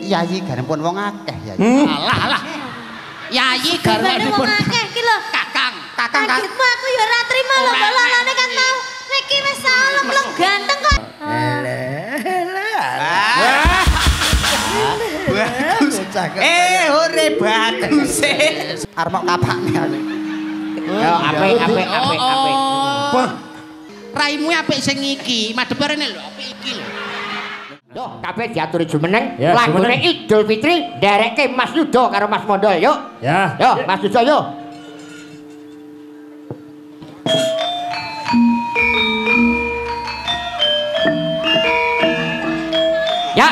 Yayi garwanipun wong akeh Yayi. Alah alah. Yayi garwanipun wong akeh iki lho. Kakang, kakang. Kagetmu aku ya ora trima lho, bololane kan mau. Niki wis saolong ganteng kok. Eleh. Bagus. Ore bagus. Arep mok kapakne. Yo apik apik apik apik. Wah. Raimu apik sing iki, madhep rene lho, apik iki lho. Yo kabeh diaturi jumeneng, lagune Idul Fitri nderekke Mas Yudo karo Mas Mondol yuk. Ya. Yo Mas Yudo yo. Ya.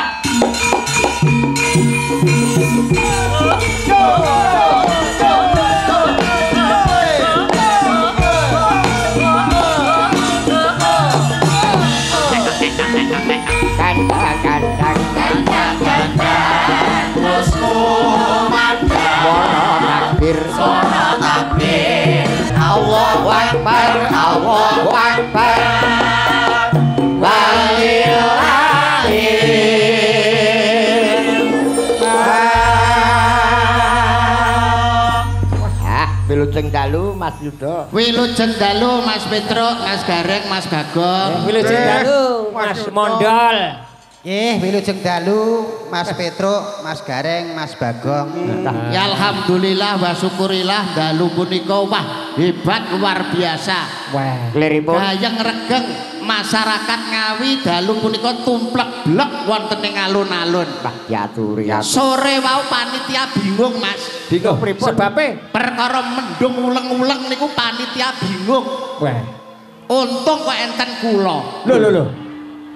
Allahu Akbar, Allahu Akbar. Wilujeng dalu Mas Yudo. Wilujeng dalu Mas Petruk, Mas Gareng, Mas Bagong. Wilujeng dalu Mas Mondol. Nggih, wilujeng dalu Mas Petruk, Mas Gareng, Mas Bagong. Ya alhamdulillah wa syukurillah dalu punika wah hebat luar biasa. Wah, kliripun. Gayeng regeng masyarakat Ngawi dalu punika tumplek blek wonten ing alun-alun. Wah, diaturi. Sore wau panitia bingung, Mas. Bingung pripun? Sebabe perkara mendung uleng-uleng niku panitia bingung. Wah. Untung kok enten kula. Lho lho lho.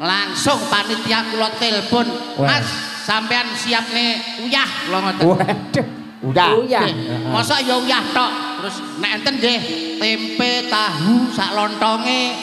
Langsung panitia kula telepon, Mas, sampean siapne uyah kula ngoten. Waduh, uyah. Mosok ya uyah tok. Terus nek enten nggih tempe, tahu sak lontonge.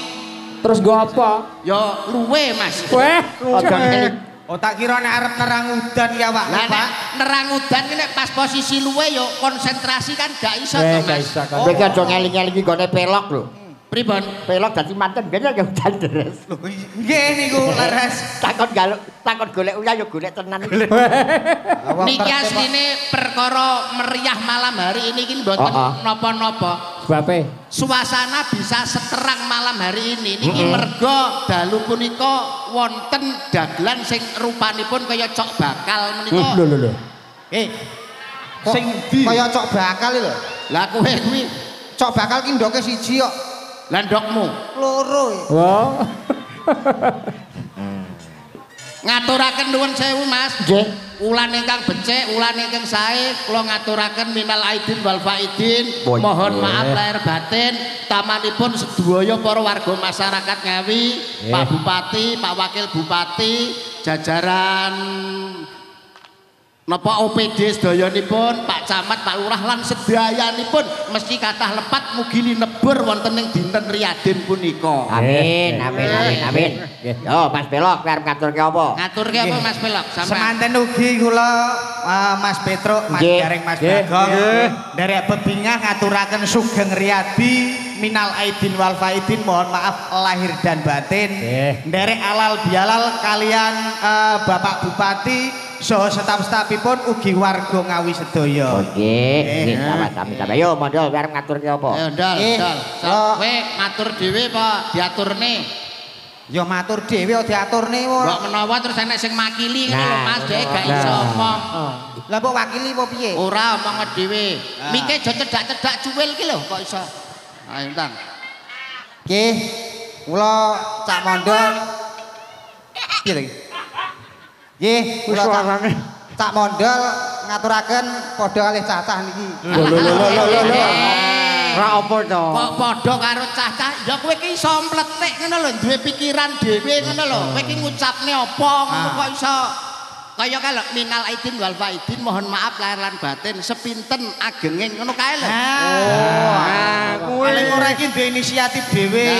Terus nggo apa? Ya luwe, Mas. Weh, aja ngene. Oh tak kira nek arep nerang udan ya, Pak. Lah nek nerang udan ki nek pas posisi luwe ya konsentrasi kan gak iso to, Mas. Kowe iki aja ngeling-elingi nggone pelok lho. Pripun? Pelok dadi manten ben ya udan deres. Lho nggih niku leres. Takon galuk, takon golek uyah ya golek tenan. Niki asline perkara meriah malam hari ini iki mboten napa-napa. Sebabe suasana bisa seterang malam hari ini niki merga dalu punika wonten dagelan sing rupanipun kaya cok bakal menika. Lho lho lho. Sing ndi? Kaya cok bakal lho. Lah kowe kuwi cok bakal ki ndoke siji kok. Lah ndokmu loro. Wah. Ngaturaken nuwun sewu Mas. Nggih. Wulan ingkang becik, wulan ingkang sae, kula ngaturaken minal aidin wal faidin. Mohon maaf lahir batin, tamanipun sedaya para warga masyarakat Ngawi, Pak Bupati, Pak Wakil Bupati, jajaran napa OPD sedayanipun, Pak Camat, Pak Lurah lan sedayanipun mesti kathah lepat mugi linebur wonten ing dinten Riyadin punika. Amin, amin, amin, amin. Yo Mas Pelok arep ngaturke apa? Ngaturke apa Mas Pelok? Sampeyan. Semanten ugi kula Mas Petruk, Mas Gareng, Mas Bagong nderek bebingah ngaturaken sugeng riyadi minal aidin wal faidin, mohon maaf lahir dan batin. Nderek alal bihalal kalian Bapak Bupati saha staf-stafipun ugi warga Ngawi sedaya. Nggih, nggih sami-sami. Ayo mondol arep ngaturke apa? Ayo ndol, ndol. Kowe matur dhewe apa diaturne? Ya matur dhewe kok diaturne ora. Mbok menawa terus enek sing makili ngono lho Mas, dhek gak iso omong. Lah mbok wakili apa piye? Ora omong dhewe. Mike aja cedak-cedak cuwil ki lho kok iso. Ayo ndang. Nggih, kula Cak Mondol. Piye to iki? Nggih, kula Cak Mondol ngaturaken padha kalih cacah niki. Lho lho lho lho lho. Ora apa to? Kok padha karo cacah? Ya kowe iki iso mletik ngono lho, duwe pikiran dhewe ngono lho. Kowe iki ngucapne apa ngono kok iso kaya kalau minal aidin wal faidin, mohon maaf lahir lan batin, sepinten agenging ngono kae lho. Oh, paling ora iki duwe inisiatif dhewe.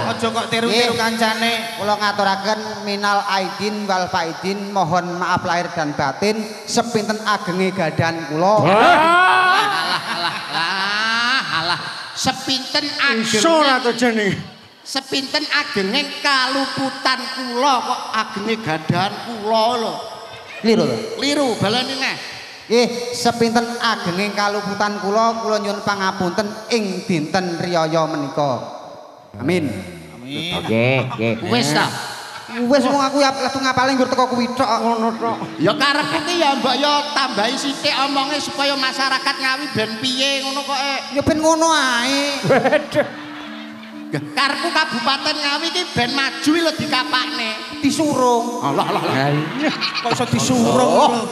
Aja kok tiru-tiru kancane. Kula ngaturaken minal aidin wal faidin, mohon maaf lahir dan batin, sepinten agenge gadahan kula. Alah alah alah alah. Sepinten agenge. Iso ora to jenenge. Sepinten agenge kaluputan kula kok agenge gadahan kula lho. Liru to? Liru, baleni neh. Nggih, sepinten agenging kaluputan kula, kula nyuwun pangapunten ing dinten riyaya menika. Amin. Amin. Oke, nggih. Wis ta. Wis wong aku ya langsung ngapale nggur teko kuwi tok ngono tok. Ya karepku ki ya mbok ya tambahi sithik omonge supaya masyarakat Ngawi ben piye ngono kok. Ya ben ngono ae. Waduh. Karepku Kabupaten Ngawi ki ben maju lho dikapakne. Disurung. Allah Allah Allah. Kok iso disurung.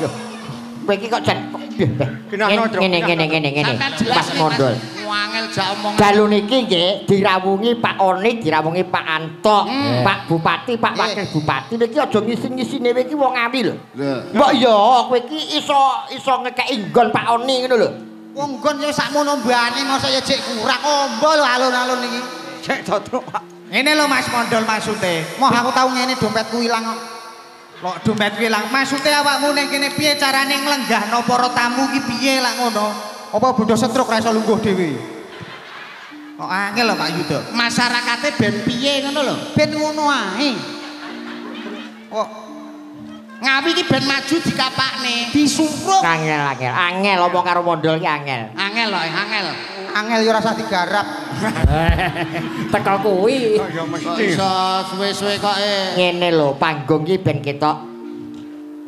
Kowe iki kok jan ngene ngene ngene ngene. Mas Mondol. Wangel jak omong. Dalu niki nggih dirawungi Pak Oni, dirawungi Pak Anto, Pak Bupati, Pak Wakil Bupati niki aja ngisin-ngisine iki wong Ngawi lho. Mbok ya kowe iki iso ngekeki nggon Pak Oni ngono lho. Wong nggon ya sakmono mbane mosok ya jek kurang ombo lho alun-alun iki. Cek totruk, Pak. Ngene lho Mas Mondol maksude. Moh aku tau ngene dompetku ilang kok. Kok dompetku ilang? Maksude awakmu ning kene piye carane nglenggahno para tamu ki piye lak ngono? Apa bodoh setruk ra iso lungguh dhewe? Kok angel lho Pak Yuda. Masyarakate ben piye ngono lho? Ben ngono ae. Kok Ngawi iki ben maju dikapakne. Disurung. Angel angel. Angel omong karo Mondol ki angel. Angel lho, angel. Angel ya ora usah digarap. Teko kuwi. Ya mesti. Iso suwe-suwe kok ngene lho, panggung iki ben ketok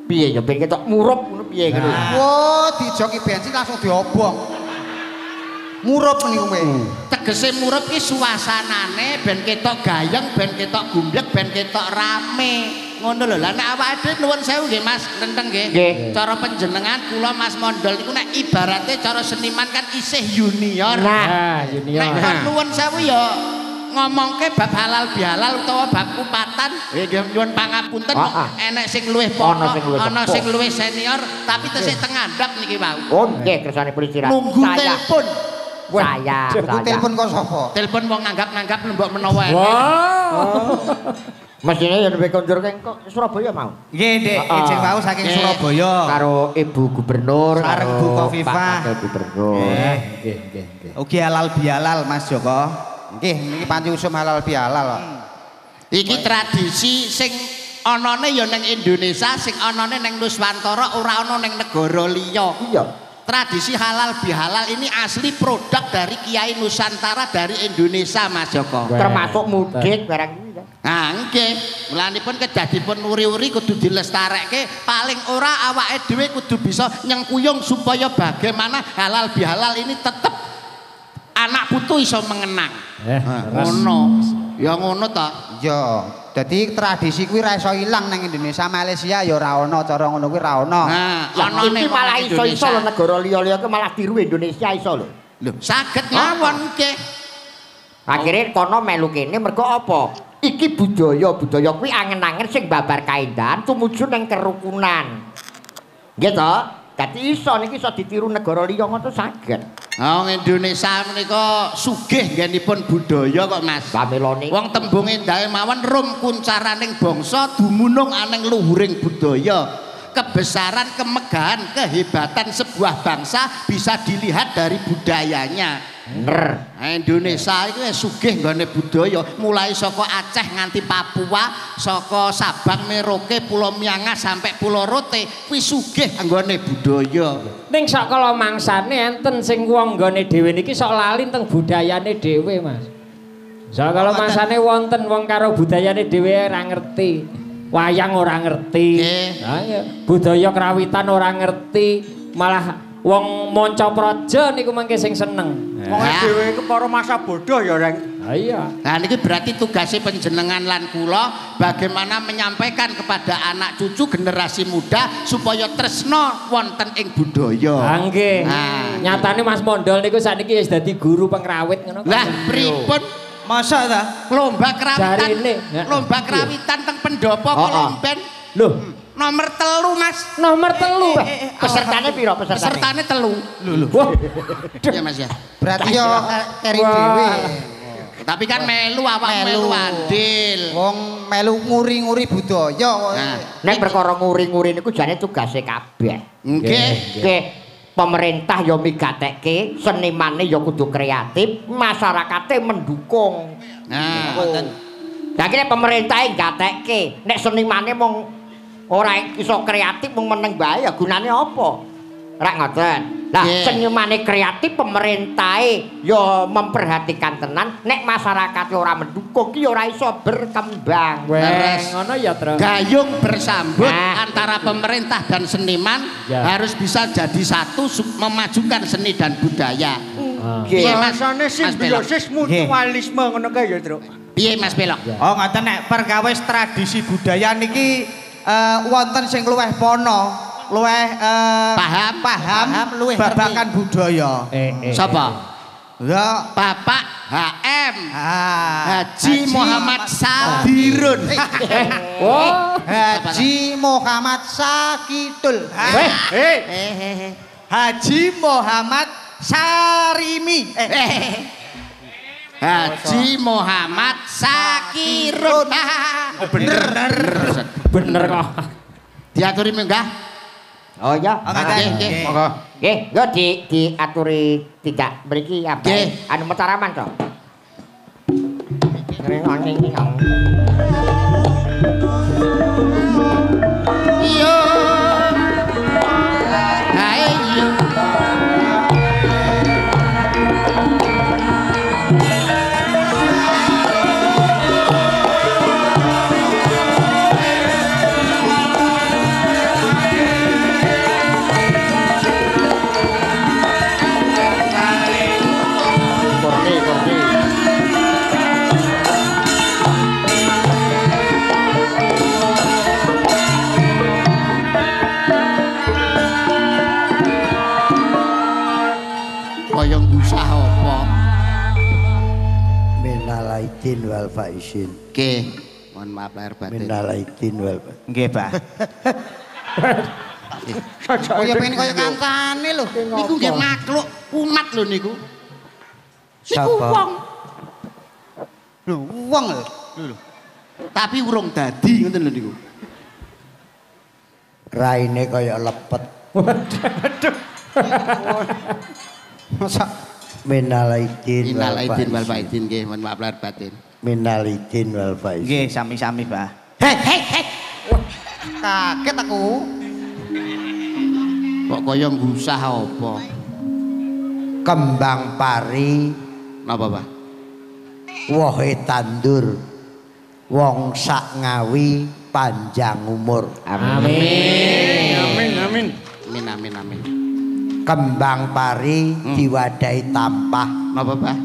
piye ya ben ketok murup ngono piye ngono. Wah, dijoki bensin langsung diobong. Murup niku kowe. Tegese murup ki suasanane ben ketok gayeng, ben ketok gumblek, ben ketok rame. Ngono lho. Lah nek awake dhewe nuwun sewu nggih Mas, nenteng nggih. Cara panjenengan kula Mas Mondol niku nek ibarate cara seniman kan isih junior. Nah, junior. Nek nuwun sewu ya ngomongke bab halal bihalal utawa bab kupatan, nggih nyuwun pangapunten enek sing luwih pono, ana sing luwih senior, tapi tesih teng ngandhap niki wau. Oh nggih kersane polisi. Nunggu telepon. Saya, saya. Telepon kok sapa? Telepon wong nganggap-nganggap mbok menawa enek. Mesine ya nembe kondur keng kok Surabaya mau. Nggih, Dik, ijing wau saking Surabaya. Karo Ibu Gubernur, sareng Bu Khofifah. Pak Gubernur. Nggih, nggih, nggih. Ugi halal bihalal Mas Joko. Nggih, niki panci usum halal bihalal kok. Iki tradisi sing anane ya ning Indonesia, sing anane ning Nuswantara, ora ana ning negara liya. Iya. Tradisi halal bihalal ini asli produk dari Kiai Nusantara dari Indonesia Mas Joko. Termasuk mudik barang kuwi. Nah, nggih. Mulanipun kedadipun uri-uri kudu dilestarekke, paling ora awake dhewe kudu bisa nyengkuyung supaya bagaimana halal bihalal ini tetep anak putu iso mengenang. Ngono. Ya ngono ta? Ya. Dadi tradisi kuwi ra iso ilang nang Indonesia, Malaysia ya ora ana cara ngono kuwi ra ana. Nah, iki malah iso-iso lho negara liya-liya ki malah tiru Indonesia iso lho. Lho, saged mawon nggih. Akhire kono melu kene mergo apa? Iki budaya, budaya kuwi angen-angen sing babar kaendahan tumuju nang kerukunan. Nggih to? Dadi iso niki iso ditiru negara liya ngono saged. Wong Indonesia menika sugih nggenipun budaya kok Mas. Pamelone. Wong tembung endahe mawon rum kuncaraning bangsa dumunung aning luhuring budaya. Kebesaran, kemegahan, kehebatan sebuah bangsa bisa dilihat dari budayanya. Bener. Nah, Indonesia itu sugih nggone budaya, mulai saka Aceh nganti Papua, saka Sabang, Merauke, Pulau Miangas sampai Pulau Rote, kuwi sugih nggone budaya. Ning sakala mangsane enten sing wong nggone dhewe niki sok lali teng budayane dhewe, Mas. Sakala mangsane wonten wong karo budayane dhewe ora ngerti. Wayang ora ngerti. Ha iya, budaya krawitan ora ngerti, malah wong manca praja niku mangke sing seneng. Wong dhewe iku para masa bodoh ya, Reng. Ha iya. Nah niki berarti tugasnya panjenengan lan kula bagaimana menyampaikan kepada anak cucu generasi muda supaya tresna wonten ing budaya. Ha nggih. Nyatane Mas Mondol niku sakniki wis dadi guru pengrawit ngono. Lah pripun? Masa ta? Lomba krawitan. Lomba krawitan teng pendopo Kolomben. Lho, nomor 3 Mas. Nomor 3. Pesertane piro pesertane? Pesertane 3. Lho lho. Wah. Iya Mas ya. Berarti yo keri dhewe. Tapi kan melu awak melu andil. Wong melu nguri-nguri budaya kok. Nek perkara nguri-nguri niku jane tugase kabeh. Nggih. Nggih. Pemerintah ya migatekke, senimane ya kudu kreatif, masyarakate mendukung. Nah, ngoten. Lah kene pemerintah gatekke, nek senimane mung Ora iso kreatif mung meneng bae ya gunane apa? Rak ngoten. Lah senyumane kreatif pemerintahe ya memperhatikan tenan nek masyarakat ora mendukung ki ora iso berkembang. Wes ngono ya, Tru. Gayung bersambut antara pemerintah dan seniman harus bisa jadi satu memajukan seni dan budaya. Piye masane simbiosis mutualisme ngono kae ya, Tru. Piye Mas Pelok? Oh ngoten nek perkawis tradisi budaya niki wonten sing luweh pono, luweh paham luweh babakan budaya. Sapa? Ya Bapak HM Haji Muhammad Sadirun. Haji Muhammad Sakidul. Haji Muhammad Sarimi. Haji Muhammad Sakirun. Bener. Bener kok. Diaturi munggah. Oh ya. Nggih, monggo. Nggih, yo diaturi tidak mriki apa? Anu Mataraman to. Yo. Hae yo. Minal wal faizin. Nggih, mohon maaf lahir batin. Minal aidin wal faizin. Nggih, Pak. Kaya pengen kaya kancane lho. Niku nggih makhluk umat lho niku. Niku wong. Lho, wong lho. Lho. Tapi urung dadi ngoten lho niku. Raine kaya lepet. Waduh. Masa minal aidin wal faizin nggih, mohon maaf lahir batin. Minal aidin wal faizin. Nggih, sami-sami, Pak. Hei, hei, hei. Kaget aku. Kok kaya ngusah apa? Kembang pari napa, Pak? Wohe tandur. Wong sak Ngawi panjang umur. Amin. Amin, amin. Amin, amin, amin. Kembang pari diwadahi tampah. Napa, Pak?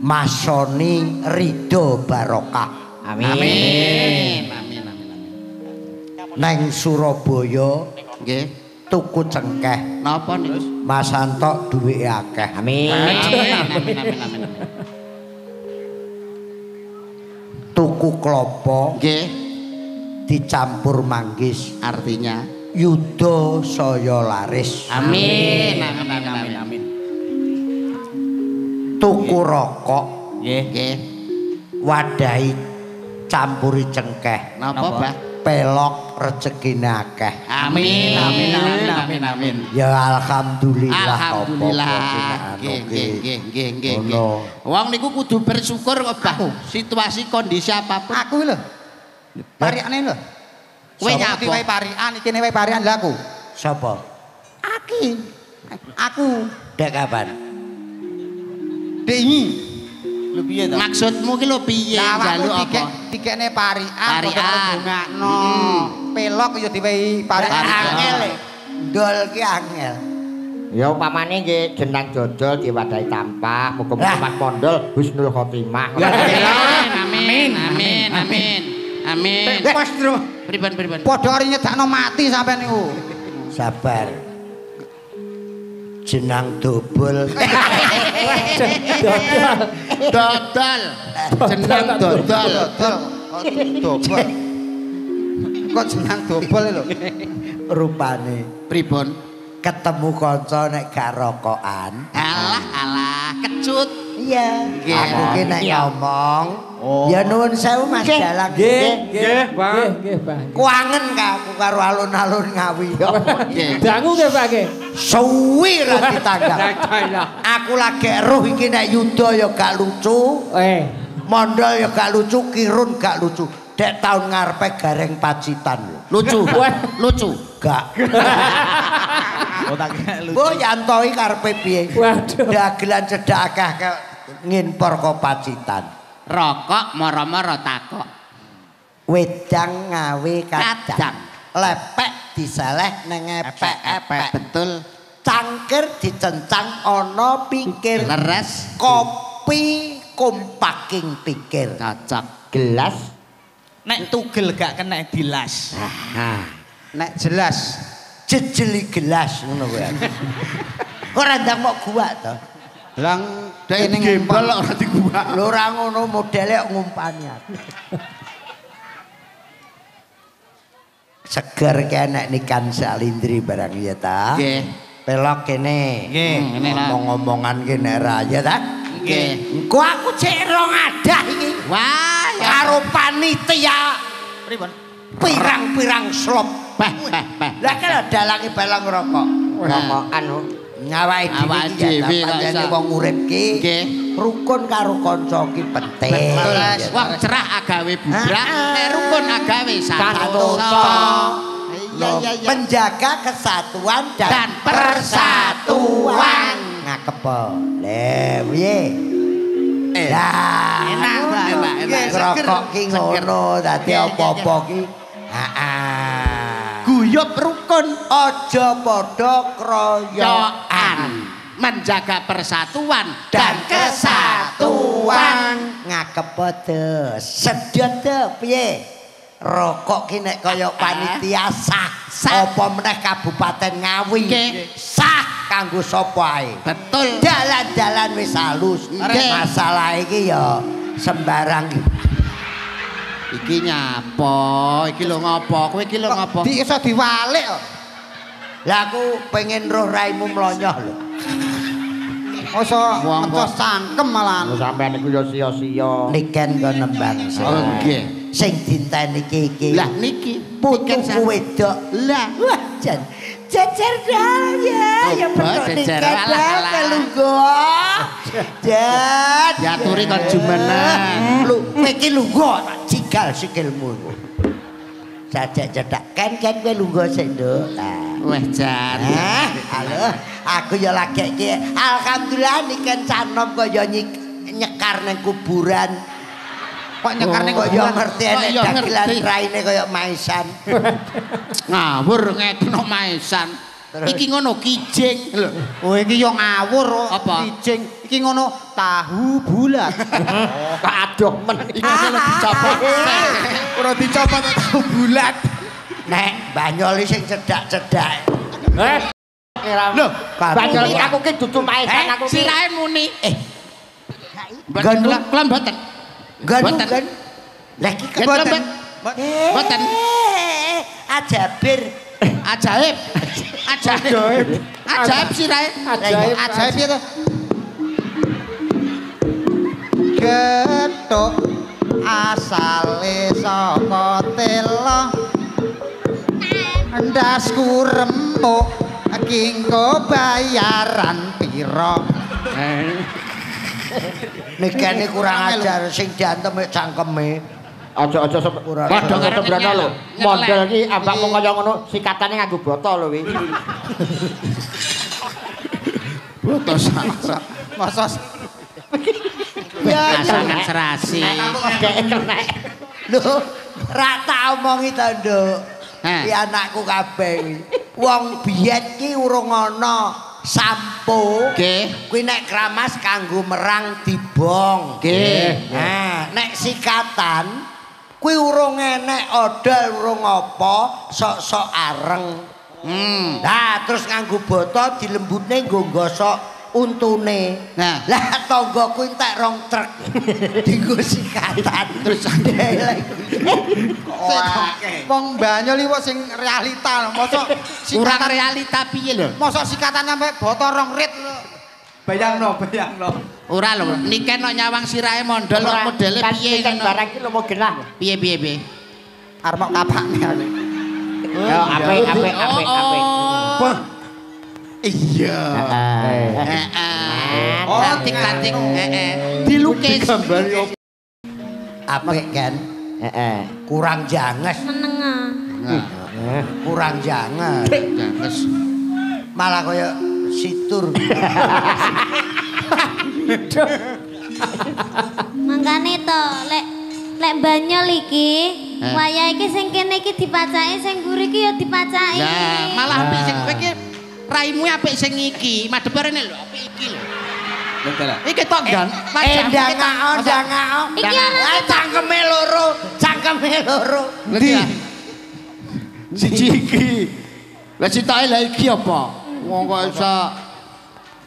Masoni ridho barokah. Amin. Amin. Amin, amin, amin. Neng Surabaya nggih tuku cengkeh. Napa niku? Mas Antok duwike akeh. Amin. Amin, amin, amin, amin. Tuku klopo nggih dicampur manggis. Artinya yuda saya laris. Amin. Amin, amin, amin, amin. Tuku rokok nggih nggih wadahi campuri cengkeh. Napa, Pak? Pelok rezekine akeh. Amin. Amin, amin, amin, amin. Ya alhamdulillah. Alhamdulillah. Nggih, nggih, nggih, nggih, nggih. Wong niku kudu bersyukur kok, Bah. Situasi kondisi apapun. Aku lho. Parikane lho. Kowe nyapa? Wae parikan iki wae parikan lha aku. Sapa? Aki. Aku. Dek kapan? Dek iki. Lho piye to? Maksudmu ki lho piye njaluk apa? Dikekne parikan kok ndongakno. Pelok ya diwehi parikan. Angel. Ndol ki angel. Ya upamane nggih jenang dodol diwadahi tampah, muga-muga Mas Mondol husnul khotimah. Amin, amin, amin. Amin. Pas terus. Pripun pripun. Padha arep nyedakno mati sampean niku. Sabar. Jenang dobol. Dodol. Jenang dodol. Dodol. Dobol. Kok jenang dobol lho. Rupane. Pripun? Ketemu kanca nek gak rokokan. Alah alah, kecut. Iya. Aku ki nek ngomong, ya nuwun sewu Mas Dalang. Nggih, nggih, Pak. Nggih, Pak. Kuangen ka aku karo alun-alun Ngawi. Dangu nggih, Pak nggih. Suwi ra ditanggap. Aku lagi eruh iki nek yuda ya gak lucu. Mondol ya gak lucu, kirun gak lucu. Dek tahun ngarepe Gareng Pacitan lho. Lucu. Lucu. Gak. Oh tak lucu. Oh Yanto iki karepe piye? Waduh. Dagelan cedhak akeh ngimpor ko Pacitan. Rokok moro-moro takok. Wedang ngawe kadang. Lepek diseleh nang epek-epek. Betul. Cangkir dicencang ana pikir. Leres. Kopi kompaking pikir. Cocok. Gelas nek tugel gak kena dilas. Nah, nek jelas jejeli gelas ngono kuwi. Ora ndang mok gua to. Lah dek gembel kok ora diguak. Lho ora ngono modele kok ngumpani aku. Seger ki nek nikan Salindri barang ya ta. Nggih. Pelok kene. Nggih, ngomong-ngomongan ki nek ra ya ta. Nggih. Engko aku cek rong adah iki. Wah, ya karo panitia. Pripun? Pirang-pirang slop. Peh, peh, peh. Lah kan dalange balang rokok. Rokokan ngawake dhewe iki pancene wong urip ki. Nggih. Rukun karo kanca ki penting. Betul. Wong cerah agawe bubrah, nek rukun agawe santosa. Iya, iya, iya. Menjaga kesatuan dan persatuan. Ngakepo. Lha piye? Lah, enak, enak, enak. Rokok ki ngono, dadi apa-apa ki. Heeh. Guyub rukun, aja padha kroyokan. Menjaga persatuan dan kesatuan. Ngakepo te? Sedot te piye? Rokok ki nek kaya panitia sah. Apa meneh Kabupaten Ngawi sah kanggo sapa ae. Betul. Dalan-dalan wis halus. Masalah iki ya sembarang. Iki nyapa? Iki lho ngopo? Kowe iki lho ngopo? Di iso diwalik kok. Lah aku pengen roh raimu mlonyoh lho. Masa ngecos cangkem malahan. Sampeyan niku ya sia-sia. Niken kok nembang. Oh nggih. Sing dinteni iki iki. Lah niki putuku wedok. Lah wah jan jejer dal ya ya petuk niken lungguh. Jan diaturi kon jumeneng. Lho kowe iki lungguh tak jigal sikilmu iku. Jajak cedak ken-ken kowe lungguh sik, Nduk. Wah jan. Halo, aku ya lagi iki. Alhamdulillah niken canom kaya nyekar nang kuburan. Kok nyekar ning kuburan? Kok ngerti enek dagelan raine kaya maisan. Ngawur ngekno maisan. Iki ngono kijing lho. Oh iki yo ngawur kok kijing. Iki ngono tahu bulat. Kok adoh men iki lho dicopot. Ora dicopot tahu bulat. Nek Banyol sing cedhak-cedhak. Eh. Lho, Banyol iki aku ki dudu maisan aku ki. Sirahe muni. Mboten kula mboten. Mboten. Lah iki mboten. Mboten. Ajabir. Ajaib. Ajaib. Ajaib sirahe. Ajaib. Ajaib piye to? Gethuk asale saka tela. Endasku remuk kingko bayaran pira. Nikene kurang ajar sing diantem mek cangkeme. Aja-aja padha karo sembrono lho. Mondel iki ambakmu kaya ngono sikatane nganggo botol lho kuwi. Botol sak. Masa pasangan serasi. Kek. Lho, ra tak omongi to, Nduk. Iki anakku kabeh kuwi. Wong biyen ki urung ana sampo. Nggih. Kuwi nek kramas kanggo merang dibong. Nggih. Nah, nek sikatan kuwi urung enek odol urung apa, sok-sok areng. Lah terus nganggo boto dilembutne nggo gosok untune. Nah, lah tanggaku entek rong truk. Dinggo sikatan terus wong Banyol iki sing realita lho, mosok kurang realita piye lho? Mosok sikatan sampe boto rong rit lho. Bayangno, bayangno. Ora lho, niken kok nyawang sirahe mondol kok modele piye ngono. Barang iki lho mau genah. Piye piye piye? Arep mok kapakne aku. Yo apik apik apik apik. Iya. Heeh. Oh, tik-tik heeh. Dilukis. Apik kan? Heeh. Kurang janges. Menengah. Kurang janges. Janges. Malah kaya situr. Mangkane to, lek banyol iki, wayah iki sing kene iki dipacaki, sing mburi iki ya dipacaki. Lah, malah apik sing kowe iki raimu apik sing iki, madhep rene lho, apik iki lho. Iki tok gan. Ndangao, ndangao. Iki ora cangkeme loro, cangkeme loro. Endi? Siji iki. Lah sitoke lah iki apa? Wong kok iso.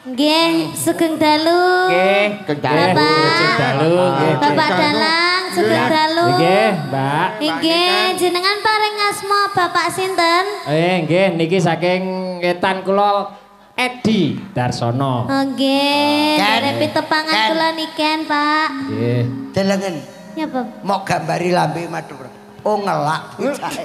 Nggih, sugeng dalu. Nggih, sugeng dalu. Nggih, Bapak Dalang, sugeng dalu. Nggih, Mbak. Nggih, jenengan paring asma Bapak sinten? Nggih, niki saking ngetan kula Edi Darsono. Oh nggih, derek pitepangan kula niken, Pak. Nggih. Delengen. Nyapa? Mok gambari lambe madhep. Oh ngelak bocahe.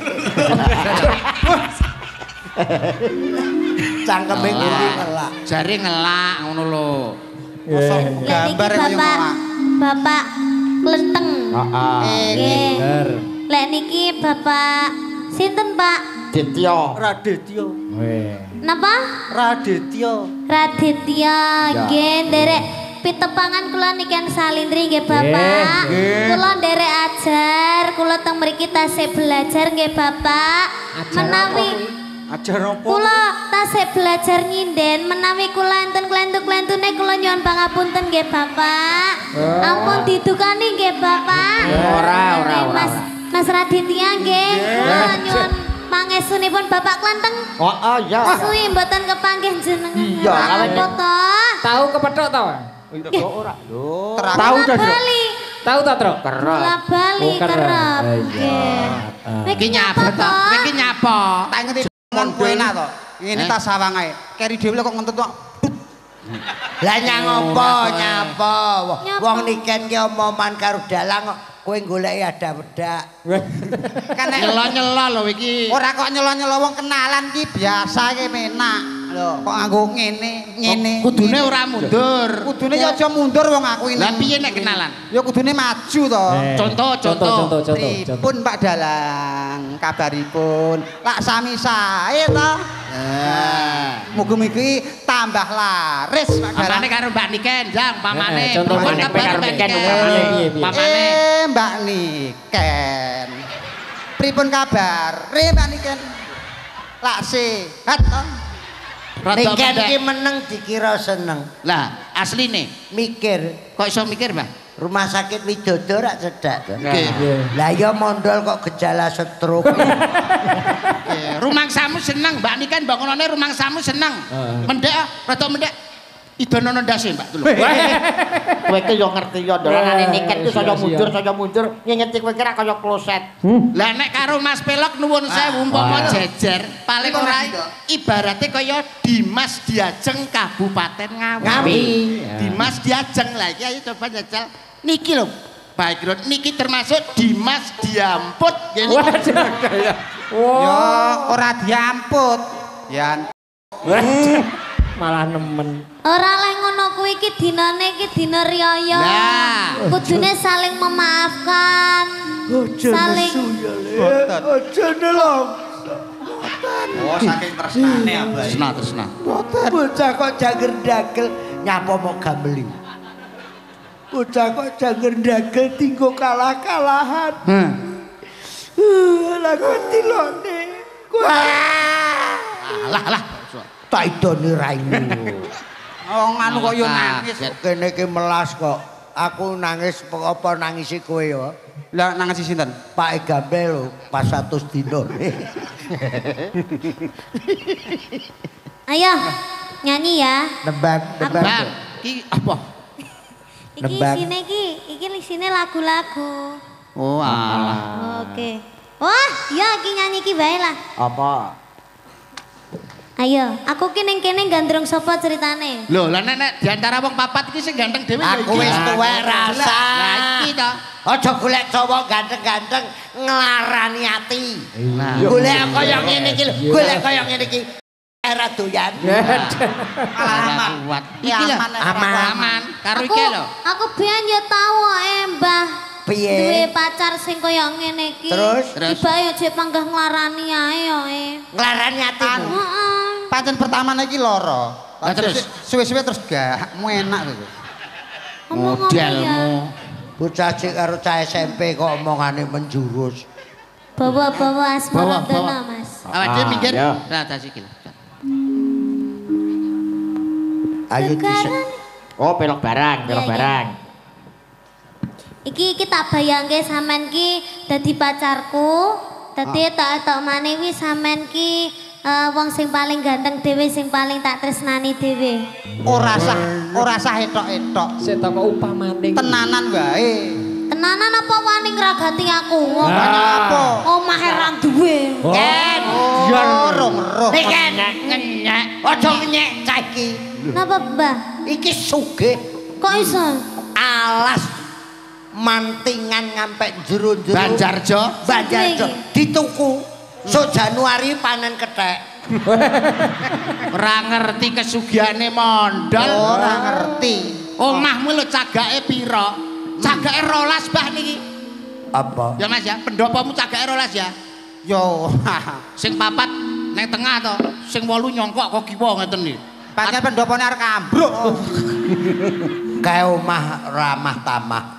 Cangkeme kuwi ngelak. Jare ngelak ngono lho. Mosok gambar kaya ngelak. Bapak Klenteng. Heeh. Nggih. Lek niki Bapak sinten, Pak? Ditya. Raditya. Weh. Napa? Raditya. Raditya. Nggih, nderek pitepangan kula niken salindri nggih Bapak. Kula nderek ajar, kula teng mriki tasih belajar nggih Bapak. Menawi ajar apa? Kula tasih belajar nyinden, menawi kula enten klentu-klentune kula nyuwun pangapunten nggih Bapak. Ampun didukani nggih Bapak. Ora. Mas Raditya nggih, kula nyuwun pangestunipun Bapak Klenteng. Oh iya. Suwi mboten kepanggih jenengan. Iya, apa to? Tahu kepethuk to? Ora. Lho. Tahu to, Tahu ta, Truk? Kerep. Bali kerep. Nggih. Iki nyapa to? Iki nyapa? Tak ngerti mon enak to. Ngene ta sawang ae. Keri dhewe kok ngentut kok. Lah nyang apa nyapa? Wong niken ki omongan karo dalang kok kowe goleki ada wedak. Kan nek nyelo-nyelo lho iki. Ora kok nyelo-nyelo wong kenalan ki biasa ki menak. Lho kok nganggo ngene, ngene. Kudune ora mundur. Kudune ya aja mundur wong aku ini. Lah piye nek kenalan? Ya kudune maju to. Contoh. Pripun Pak Dalang kabaripun? Lak sami sae to. Mugi-mugi tambah laris Pak Dalang. Pamane karo Mbak Niken, Jang, pamane. Pamane karo Niken pamane. Pamane. Mbak Niken. Pripun kabar? Mbak Niken. Lak sehat to. Niken ki meneng dikira seneng. Lah, asline mikir. Kok iso mikir, Mbah? Rumah sakit Widodo rak cedhak to. Nggih. Lah ya mondol kok gejala stroke. Rumangsamu seneng, Mbak Niken bangunane rumangsamu seneng. Mendek, rada mendek. Idonono ndase, Mbak tulung. Kowe ki yo ngerti yo dolanane Niken ki saya mundur, ngingeti kowe kira kaya kloset. Lah nek karo Mas Pelok nuwun sewu umpama jejer, paling ora ibarate kaya Dimas Diajeng Kabupaten Ngawi. Dimas Diajeng lah iki ayo coba jajal. Niki lho, Pak Kirun, niki termasuk Dimas Diamput nggih. Ya ora diamput. Ya. Malah nemen. Ora leh ngono kuwi iki dinane iki dina riyaya. Kudune saling memaafkan. Saling aja nelongso. Oh saking tresnane abahe. Tresna. Bocah kok jager dagel nyapa mok gambeli. Bocah kok jager dagel tinggo kalah-kalahan. Lah kok tilone. Lah. Tak idone raimu. Oh nganu kok yo nangis. Kene iki melas kok. Aku nangis apa nangisi kowe ya? Lah nangisi sinten? Pak Gambel lho pas 100 dino. Ayo nyanyi ya. Nembang. Iki apa? Iki isine iki isine lagu-lagu. Oh alah. Oke. Wah, ya iki nyanyi iki wae lah. Apa? Ayo, aku ki ning kene gandrung sapa ceritane? Lho, lah nek di antara wong papat iki sing ganteng dhewe ya iki. Aku wis tuwek rasa. Lah iki to. Aja golek cowok ganteng-ganteng nglarani ati. Golek kaya ngene iki lho, golek kaya ngene iki. Era doyan. Malah kuat. Iki lho, aman. Karo iki lho. Aku biyen ya tau Mbah Piye? Duwe pacar sing kaya ngene iki. Terus? Tibake aja panggah nglarani ae yo. Nglarani atimu. Heeh. Pancen pertamane iki lara. Lah terus suwe-suwe terus gak enak gitu. Modelmu. Bocah cik karo cah SMP kok omongane menjurus. Bawa-bawa asmaradana, Mas. Awake dhewe minggir. Lah ta sikil. Ayo dhisik. Oh, pelok barang, pelok barang. Iki tak bayangke sampean ki dadi pacarku, dadi tak maneh wi sampean ki wong sing paling ganteng dhewe, sing paling tak tresnani dhewe. Ora sah etok-etok. Sik to kok upamane. Tenanan wae. Tenanan apa wani ngragati aku? Apa? Omahe ra duwe. Ken, roh. Nek ngenyek, aja ngenyek cah iki. Napa, Mbah? Iki sugih. Kok iso? Alas mantingan ngampe jero-jero Banjarjo, Banjarjo dituku. So Januari panen kethek. Ora ngerti kesugihane mondol. Ora ngerti. Omahmu lho cagake pira? Cagake 12 bah niki. Apa? Ya Mas ya, pendopomu cagake 12 ya. Yo. Sing 4 nang tengah to, sing 8 nyongkok kok kiwa ngeten iki. Pancen pendopone arep ambruk. Kae omah ramah tamah.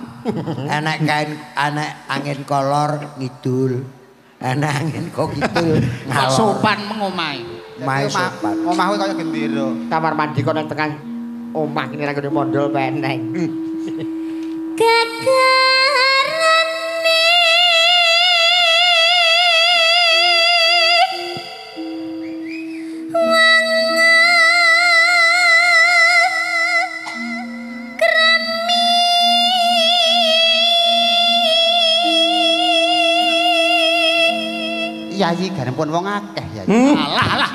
Enek kain, enek angin kolor ngidul. Enek angin kok kidul ngalor. Sopan mengomahe. Omahe sopan. Omahku kaya gendera. Kamar mandi kok nang tengah omah ngene ra kene mondol peneng. Gegarane kremi. Yayi garwanipun wong akeh yayi. Alah alah.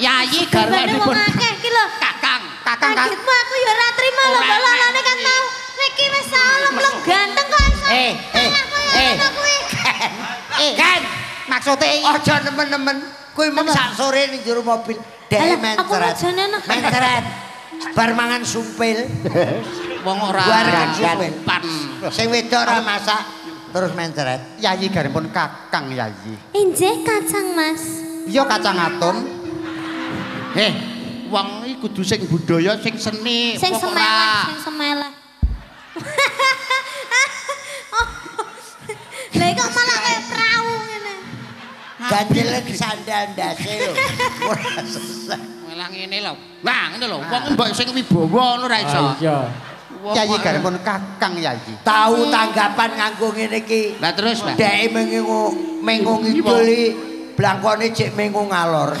Yayi garwanipun wong akeh iki lho. Kakang, kakang. Kagetmu aku ya ora trima lho bololane kan tau. Niki wis saolem-lem ganteng kok iso. Ken, maksude aja nemen-nemen. Kuwi mung sak sore ning jero mobil dhek mencret. Mencret. Bar mangan sumpil. Wong ora sopan. Sing wedok ora masak terus mencret. Yayi garwanipun kakang yayi. Injih kacang Mas. Iya kacang atom. Wong iki kudu sing budaya, sing seni, sing semeleh, sing semeleh. Lah kok malah kaya prau ngene. Ganjelen sandal ndase lho. Ora sesek. Malah ngene lho. Lah ngene lho, wong mbok sing wibawa ngono ora iso. Iya. Yayi garwanipun kakang yayi. Tahu tanggapan nganggo ngene iki. Lah terus, Mbak. Dheke mengo ngidul iki blangkone jek mengo ngalor.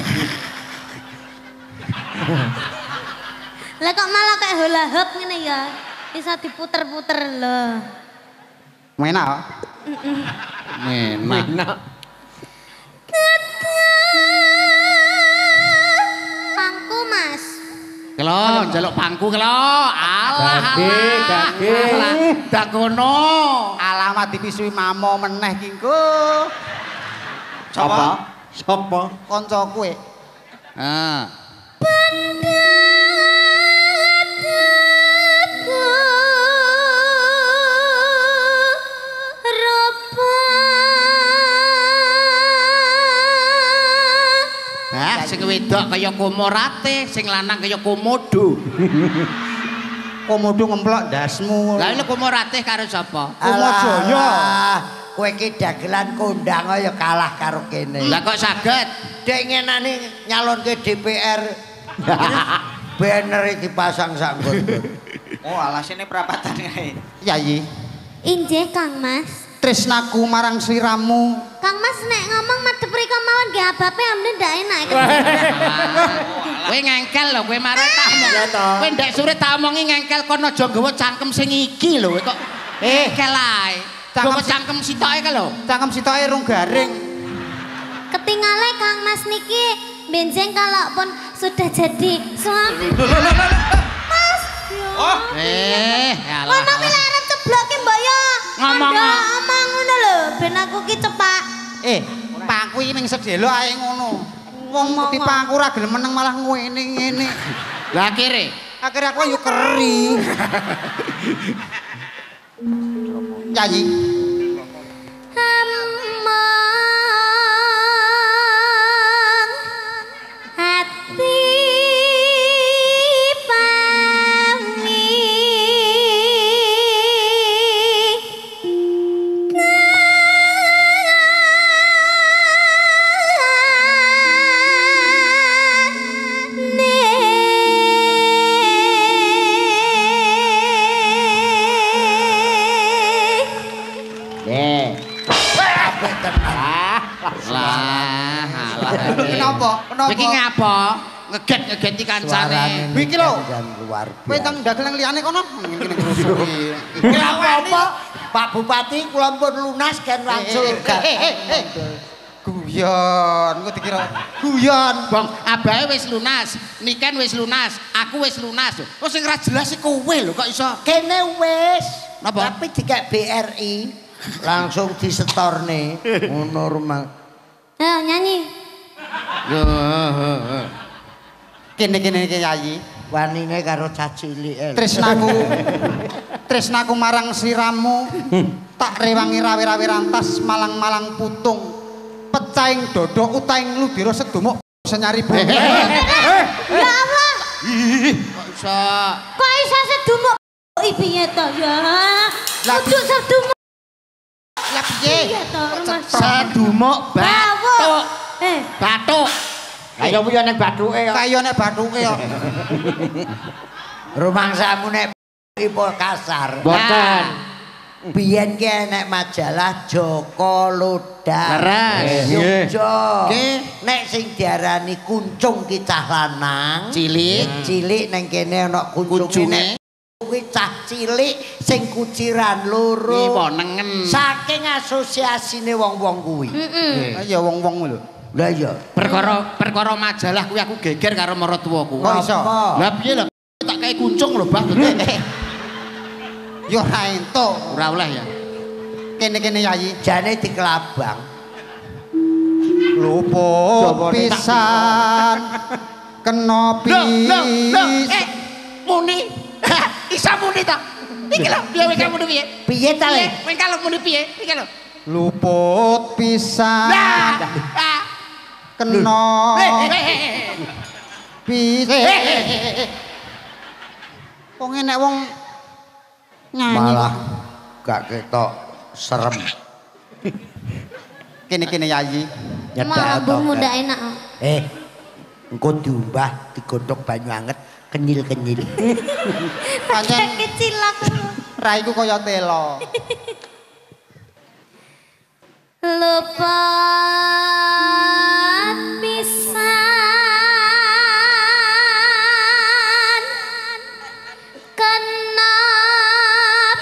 Lah kok malah kayak hula hoop ngene ya. Bisa diputer-puter lho. Menak. Menak. Pangku Mas. Kelo, njaluk pangku kelo. Alah alah. Alah. Dakono. Alamat dipisui mamo meneh ki engko. Sapa? Sapa? Kancaku e. Heeh. Sing wedok kaya komorate, sing lanang kaya komodo. Komodo ngemplok ndasmu. Lah lho komorate karo sapa? Komojaya. Kowe iki dagelan kondang ya kalah karo kene. Lah kok saged? Dek ngenane nyalonke DPR. Banner dipasang sak nggon. Oh, alasane perapatan kae. Yayi. Injih Kang Mas. Tresnaku marang sliramu. Kang Mas nek ngomong madhep rika mawon nggih abape amne ndak enak. Kowe ngengkel lho, kowe marah tak omong. Kowe ndek sore tak omongi ngengkel kono aja nggawa cangkem sing iki lho kok. Ngengkel ae. Nggawa cangkem sitoke kae lho. Cangkem sitoke rung garing. Ketingale Kang Mas niki benjeng kalau pun sudah jadi suami. Mas. Oh. Alah. Ngono kuwi lek arep ceblok ki mbok yo. Ngomong ngono lho, ben aku ki cepak. Pangku iki ning sedelo ae ngono. Wong dipangku ora gelem meneng malah ngene ngene. Lah akhire, akhire aku yo keri. Yayi. Among ati pami Lah, alah. Kenapa? Kenapa? Iki ngapa? Ngeget-ngegeti kancane. Iki lho. Kowe tang ndagel nang liyane kono. Ngene ngrusuki. Kenapa? Pak Bupati kula pun lunas kan langsung. Guyon, kok dikira guyon. Bang, abahe wis lunas, Niken wis lunas, aku wis lunas. Kok sing ora jelas iki kowe lho kok iso. Kene wis. Napa? Tapi dikek BRI langsung disetorne ngono rumah. Ayo nyanyi. Kene-kene iki Yayi. Wanine karo cah cilik. Tresnaku. Tresnaku marang sliramu tak rewangi rawe-rawe rantas malang-malang putung. Pecahing dodo utaing ludira sedumuk senyari bumi. Ya Allah. Kok iso? Kok iso sedumuk piye to ya? Kudu sedumuk. Lah piye? Sedumuk bathuk. Bathuk. Kaya piye nek bathuke kok. Kaya nek bathuke kok. Rumangsamu nek ipo kasar. Mboten. Biyen ki enek majalah Joko Lodar. Leres. Yogya. Nggih. Nek sing diarani kuncung ki cah lanang, cilik, cilik nang kene ana kuncunge. Kuwi cah cilik sing kuciran loro. Iwo nengen. Saking asosiasine wong-wong kuwi. Heeh. Ya wong-wong lho. Lah iya. Perkara majalah kuwi aku geger karo maratuwaku. Kok iso? Lah piye lho tak kae kuncung lho, Bah. Ya ora entuk. Ora oleh ya. Kene-kene Yayi. Jane dikelabang. Luput pisan kena pis. Muni. Isa muni ta? Iki lho, piye kowe muni piye? Piye ta le? Kowe kalau muni piye? Iki lho. Luput pisan. Kena pis. Wong enek wong nyanyi malah gak ketok serem. Kene-kene Yayi. Nyedak to. Muda enak. Engko diumbah digodhog banyu anget kenyil-kenyil. Pancen kecil aku. Raiku kaya telo. Luput pisan kena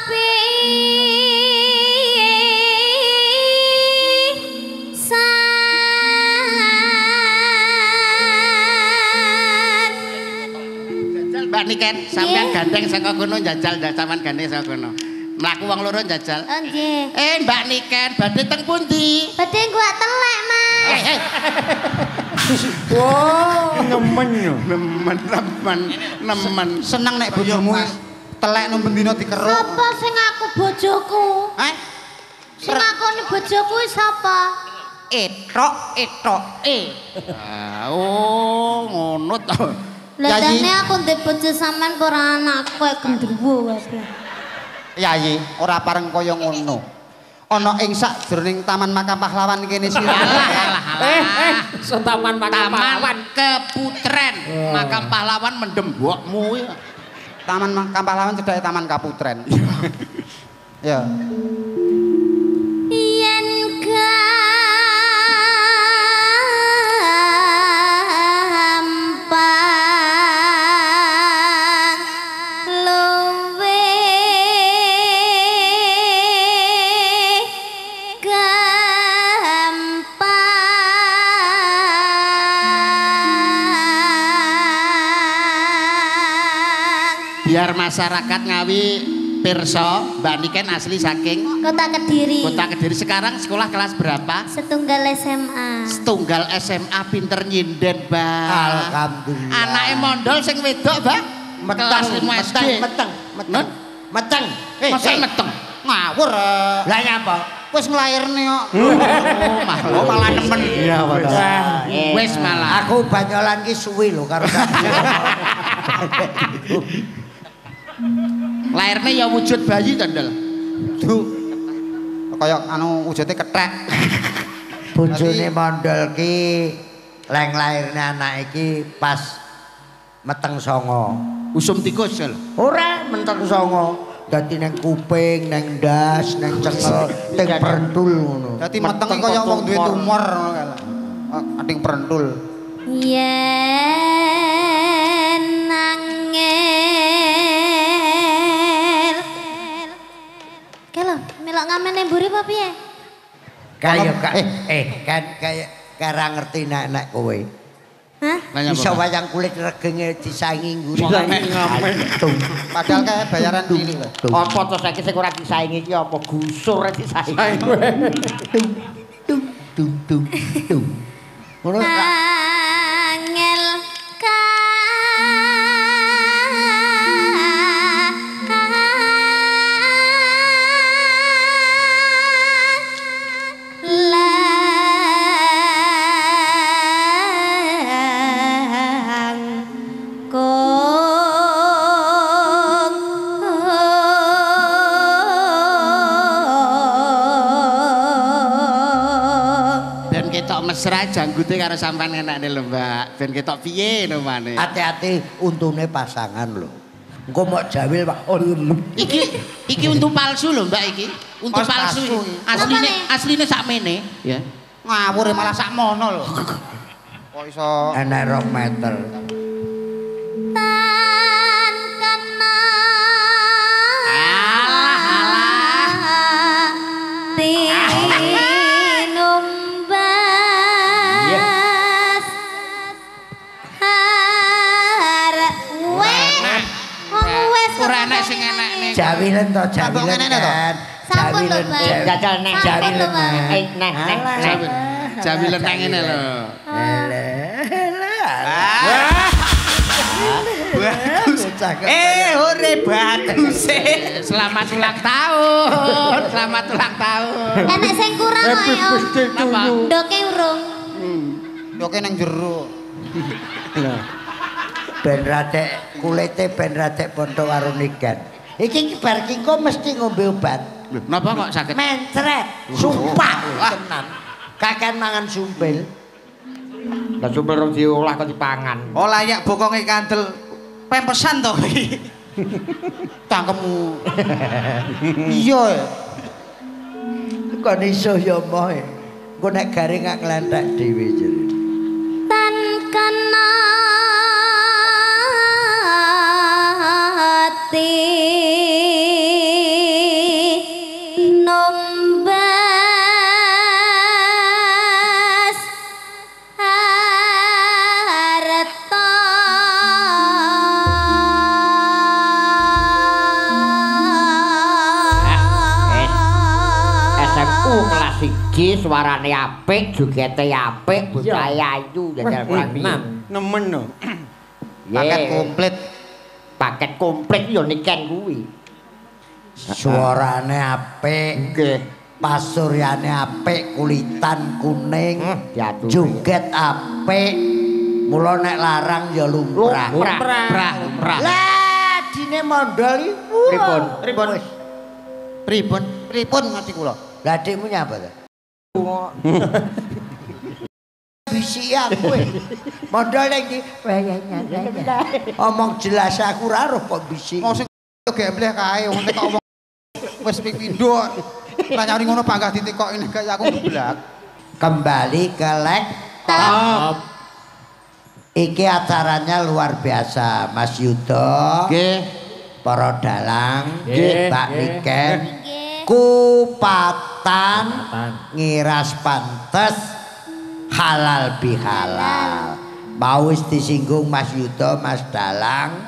pisan. Jajal Mbak Niken, sampean gandeng saka kono jajal sampean gandeng saka kono. Mlaku wong loro njajal. Nggih. Mbak Niken, badhe teng pundi? Badhe guwak telek, Mas. Wow, nemen. Nemen. Seneng nek bojomu telek nang bendina dikeruk. Sapa sing aku bojoku? Heh? Sing ngakoni bojoku sapa? Etok, etok. Oh, ngono to. Lah jane aku ndek bojo sampean ora anakku kaya gendruwo kabeh. Yayi, ora pareng kaya ngono. Ana ing sakjroning Taman Makam Pahlawan kene sira. Alah. So Taman Makam Pahlawan Keputren. Makam Pahlawan mendem mbokmu. Taman Makam Pahlawan cedhake Taman Kaputren. Ya. Yen gampang luwe gampang Biar masyarakat Ngawi pirsa, Mbak Niken asli saking Kota Kediri. Kota Kediri. Sekarang sekolah kelas berapa? Setunggal SMA. Setunggal SMA, pinter nyinden, Mbak. Alhamdulillah. Anake mondol sing wedok, Mbak. Meteng, kelas 5 SD. Meteng, meteng. Meteng. Masa meteng? Ngawur. Lah nyapa? Wis nglairne kok. Oh malah nemen. Iya, wis malah. Aku banyolan ki suwi lho karo Lairne ya wujud bayi to, Ndel. Duh. Kaya anu wujude kethek. Bojone mondol ki leng lairne anak iki pas meteng songo. Usum tikus, Jel. Ora meteng songo. Dadi nang kuping, nang ndas, nang cekel, teng prentul ngono. Dadi meteng kaya wong duwe tumor ngono kae. Ading prentul. Yen angel. Kelo, melok ngamen nang mburi apa piye? Kaya kan kaya kara ngerti nek kowe. Hah? Iso wayang kulit regenge disaingi ngguri. Padahal kae bayaran cilik lho. Apa to saiki sing ora disaingi iki apa gusur disaingi. Tung tung tung tung. Ngono angel mesra janggute karo sampean enakne lho, Mbak. Ben ketok piye lho mane. Hati-hati untune pasangan lho. Engko mok jawil, Pak. Oh, iki untu palsu lho, Mbak iki. Untu palsu. Asline asline sakmene, ya. Ngawur malah sakmono lho. Kok iso enek 2 meter. Tan kena. Alah alah. Ora enek sing enekne. Jawilen to, jawilen. Sampun lho, Bang. Jajal neh, jawilen neh, neh, neh. Jawilen nang ngene lho. Hore bagus. Selamat ulang tahun. Selamat ulang tahun. Enek sing kurang kok, Om. Ndoke urung. Ndoke nang jero. Ben radek kulite ben radek padha karo niken. Iki bar ki engko mesti ngombe obat. Lho, napa kok saged? Mencret, sumpah tenan. Kakean mangan sumpil. Lah sumpil rong diolah kok dipangan. Oh layak bokonge kandel pempesan to iki. Cangkemmu. Iya. Kok iso ya moh. Engko nek garing gak nglenthek dhewe jere. Tan kena tinumbas harta. SMU kelas 1 suarane apik, jogete apik, bocah ayu jajal kurang piye. Nemen lho. Paket komplit. Paket komplit ya niken kuwi. Suarane apik, nggih, pasuryane apik, kulitan kuning, joget apik. Mula nek larang ya lumrah. Lumrah. Lah dine mondol iku. Pripun? Pripun? Pripun? Pripun ngerti kula. Lah adikmu nyapa to? Bisi aku. Mondol ning iki omong jelas aku ora roh kok bisi. Wong sing gembleh kae wong tek omong wis ping pindho. Lah nyari ngono panggah ditekok ini kaya aku geblak. Kembali ke laptop. Iki acaranya luar biasa, Mas Yudo. Nggih. Para dalang, Mbak Niken. Kupatan ngiras pantes halal bihalal. Mau wis disinggung Mas Yudo, Mas Dalang,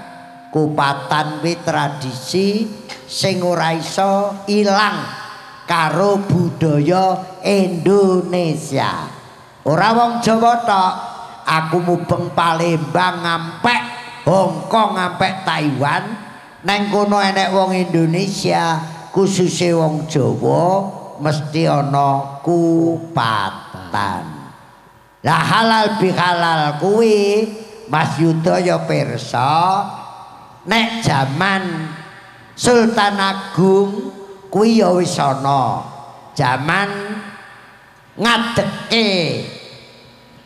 kupatan kuwi tradisi sing ora iso ilang karo budaya Indonesia. Ora wong Jawa tok, aku mubeng Palembang ngampek Hongkong ngampek Taiwan, neng kono enek wong Indonesia Khususe wong Jawa mesti ana kupatan. Lah halal bihalal kuwi Mas Yuda ya pirsa nek jaman Sultan Agung kuwi ya wis ana. Jaman ngadeke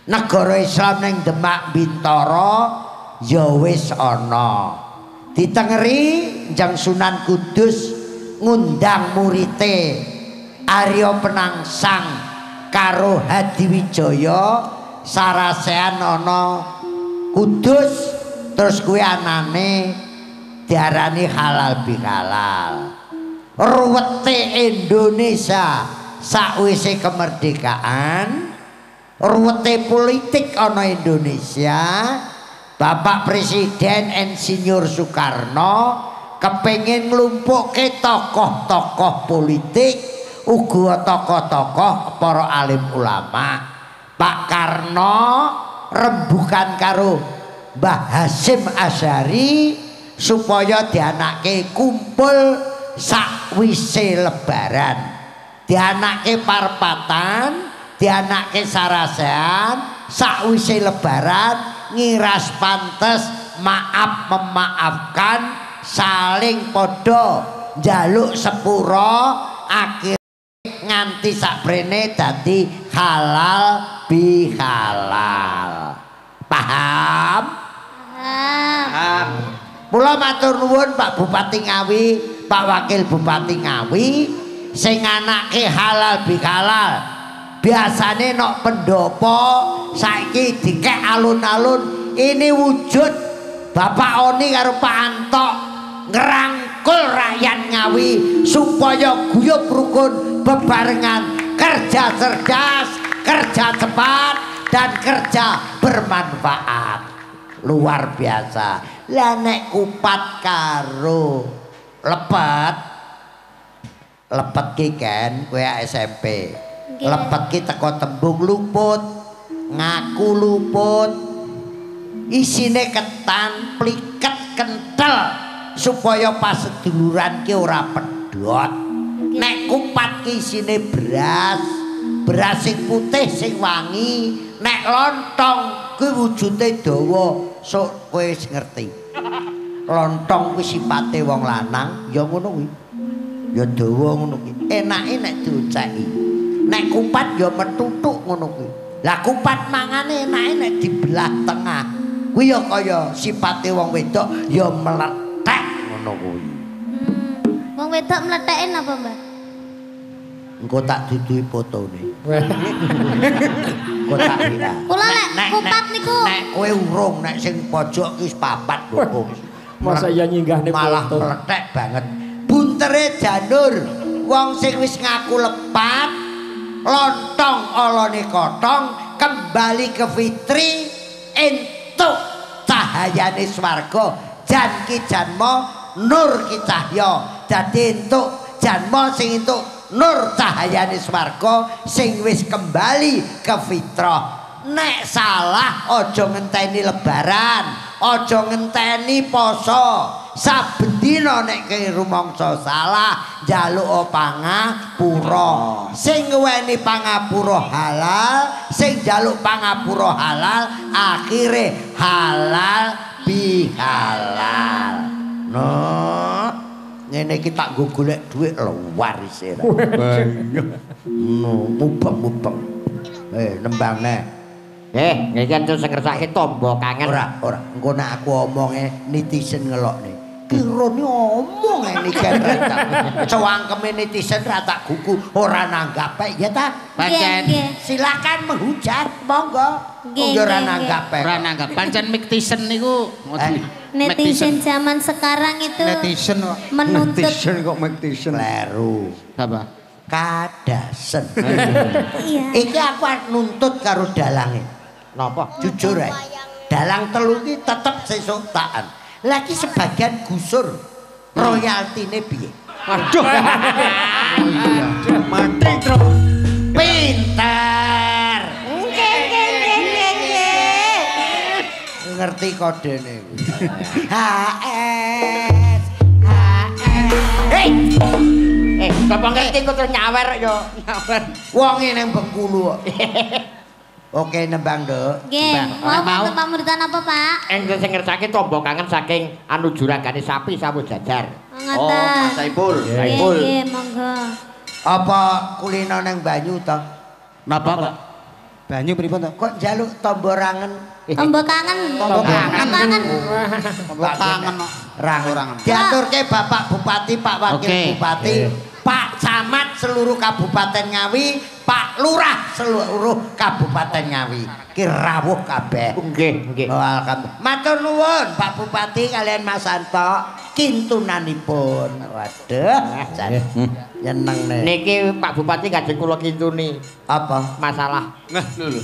negara Islam ning Demak Bintara ya wis ana. Ditengeri Njang Sunan Kudus ngundang murite Arya Penangsang karo Hadiwijaya sarasehan ana Kudus, terus kuwi anane diarani halal bihalal. Ruwete Indonesia sakwise kemerdekaan, ruwete politik ana Indonesia, Bapak Presiden Insinyur Soekarno kepengin nglumpukke tokoh-tokoh politik uga tokoh-tokoh para alim ulama. Pak Karno rembukan karo Mbah Hasyim Asy'ari supaya dianake kumpul sakwise lebaran, dianake parpatan, dianake sarasehan sakwise lebaran, ngiras pantes, maaf memaafkan, saling padha njaluk sepura, akhir nganti sakprene dadi halal bihalal. Paham? Paham. Mula matur nuwun Pak Bupati Ngawi, Pak Wakil Bupati Ngawi sing anake halal bihalal. Biasane nok pendopo saiki dikek alun-alun, ini wujud Bapak Oni karo Pak Antok ngerangkul rakyat Ngawi supaya guyub rukun bebarengan, kerja cerdas, kerja cepat, dan kerja bermanfaat. Luar biasa. Lah nek kupat karo lepet, lepet ki kan kowe SMP. Lepet ki teko tembung luput, ngaku luput, isine ketan pliket kentel supaya pas seduluran ki ora pedhot. Nek kupat ki isine beras, beras sing putih sing wangi. Nek lontong kuwi wujude dawa, sok kowe wis ngerti. Lontong kuwi sipate wong lanang ya ngono kuwi, ya dawa ngono kuwi. Enake nek dioceki. Nek kupat ya metutuk ngono kuwi. Lah kupat mangane enake nek dibelah tengah. Kuwi ya kaya sipate wong wedok ya mlethek ngono kuwi. Wong wedok mletheke napa, Mbah? Engko tak duduhi fotone. Engko tak kira. Kula lek kupat niku nek kowe urung, nek sing pojok ki wis papat lho. Masa iya nyinggahne foto. Malah mlethek banget. Buntere janur, wong sing wis ngaku lepat, lontong olone kotong, kembali ke fitri, entuk cahayane swarga. Jan ki janma, nur ki cahya. Dadi entuk janma sing entuk nur cahayane swarga sing wis kembali ke fitrah. Nek salah aja ngenteni lebaran, aja ngenteni poso. Saben dina nek kowe rumangsa salah njaluk pangapura. Sing ngeweni pangapura halal, sing njaluk pangapura halal, akhire halal bihalal. No, ngene iki tak nggo golek dhuwit luar isih. No, mubeng-mubeng. Nembang neh. Niki enten sing ngersake tombo kangen. Ora, ora. Engko nek aku omonge netizen ngelokne. Kirone omong ae niki rek. Cewangkeme netizen ra tak gugu, ora nanggape ya ta? Pancen silakan menghujat, monggo. Ya ora nanggape. Ora nanggap. Pancen netizen niku netizen zaman sekarang itu netizen menuntut. Netizen kok netizen. Kleru. Apa? Kadasen. Iya. Iki aku nuntut karo dalange. Napa? Jujur ae. Dalang telu iki tetep sesuk taan. Lagi sebagian gusur royaltine piye? Aduh. Iya. Mati terus. Pinter. Nggih, nggih, nggih, nggih. Ngerti kodene kuwi. HS HS. Hei. Sapa ngerti kok terus nyawer yo. Nyawer. Wonge nang Bengkulu kok. Oke nembang, Nduk. Nggih, mau pamurutan apa, Pak? Enten sing ngersake tombo kangen saking anu juragane sapi sawu jajar. Oh, Mas Saipul. Saipul. Nggih, monggo. Apa kulino nang banyu to? Napa, Pak? Banyu pripun to? Kok njaluk tombo rangen? Tombo kangen. Tombo kangen. Tombo kangen. Rangen. Diaturke Bapak Bupati, Pak Wakil Bupati, Pak Camat seluruh Kabupaten Ngawi, Pak Lurah seluruh Kabupaten Ngawi. Ki rawuh kabeh. Nggih, nggih. Oh, alhamdulillah. Matur nuwun Pak Bupati kalian Mas Anto kintunanipun. Waduh, jan nyenengne. Niki Pak Bupati kajeng kula kintuni. Apa? Masalah. Nah, lho.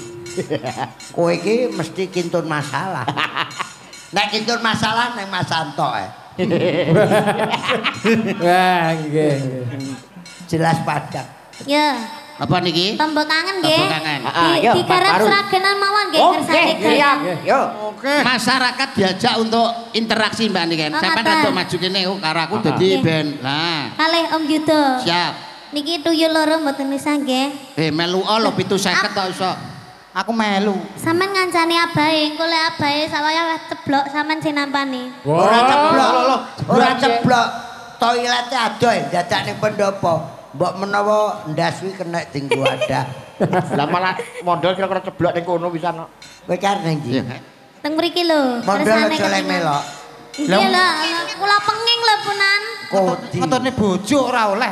Kowe iki mesti kintun masalah. Nek kintun masalah nang Mas Anto eh. Wah, nggih. Jelas padang. Ya. Apa niki? Tombo kangen nggih. Tombo kangen. Digarap sragenan mawon nggih kersane. Siap. Yo. Oke. Masyarakat diajak untuk interaksi Mbak Niken. Sampeyan rada maju kene karo aku dadi ben. Lah. Kalih Om Yudo. Siap. Niki tuyul loro mboten misah nggih. Melu lho 750 tok iso. Aku melu. Sampeyan ngancani abahe, engko lek abahe sawaya ceblok sampeyan sing nampani. Ora ceblok. Ora ceblok. Toilete adoh dadak ning pendopo. Mbok menawa ndas kuwi kena dinggo wadah. Lah malah mondol kira-kira ceblok ning kono pisan kok. Kowe kar ning ndi? Teng mriki lho. Mondol aja lek melok. Nggih lho, kula penging lho punan. Ngetone bojo ora oleh.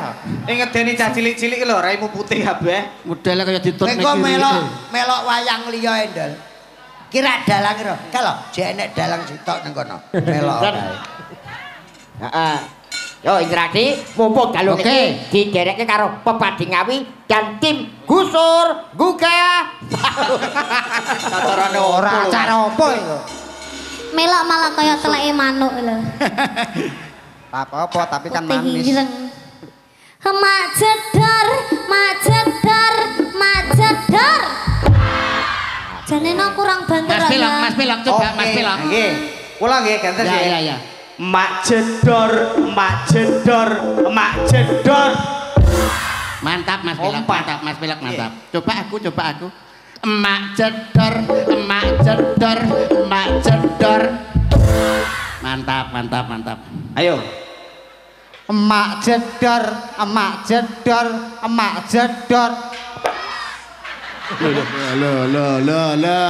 Ing ngedeni cah cilik-cilik lho raimu putih kabeh. Modele kaya ditut ning. Engko melok wayang liya endol. Kira dalang ira. Kalau jek enek dalang sitok ning kono. Melok kae. Heeh. Yo interaksi mumpung dalu iki diderekke karo Pepadi Ngawi dan tim Gusur Gugah. Acarane ora acara apa iku. Melok malah kaya teleke manuk lho. Apa-apa tapi kan manis. Mak jedor, mak jedor, mak jedor. Jane no kurang banter. Mas Pelok, Mas Pelok coba Mas Pelok. Nggih. Kula nggih ganten nggih. Ya ya ya. Mak jedor, mak jedor, mak jedor. Mantap Mas Pelok, mantap Mas Pelok, mantap. Coba aku, coba aku. Emak jedor, emak jedor, emak jedor. Mantap, mantap, mantap. Ayo. Emak jedor, emak jedor, emak jedor. Lho lho lho lho.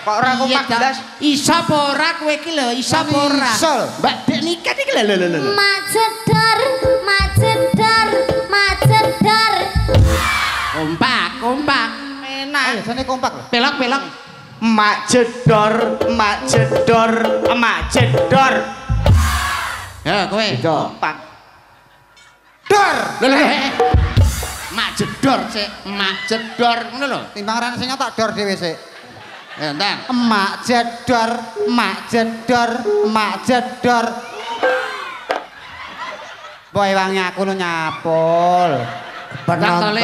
Kok ora kompak blas? Iso apa ora kowe iki lho, iso apa ora? Mbak Dek Niken iki lho lho lho. Mak jedor, mak jedor, mak jedor. Kompak, kompak. Enak. Ayo jane kompak lho. Pelok, pelok. Mak jedor, mak jedor, mak jedor. Ya kowe. Kompak. Dor. Lho lho. Mak jedor sik, mak jedor ngono lho. Timbang rene sing tak dor dhewe sik. Ya ndang. Mak jedor, mak jedor, mak jedor. Boy wangi aku nu nyapul. Penonton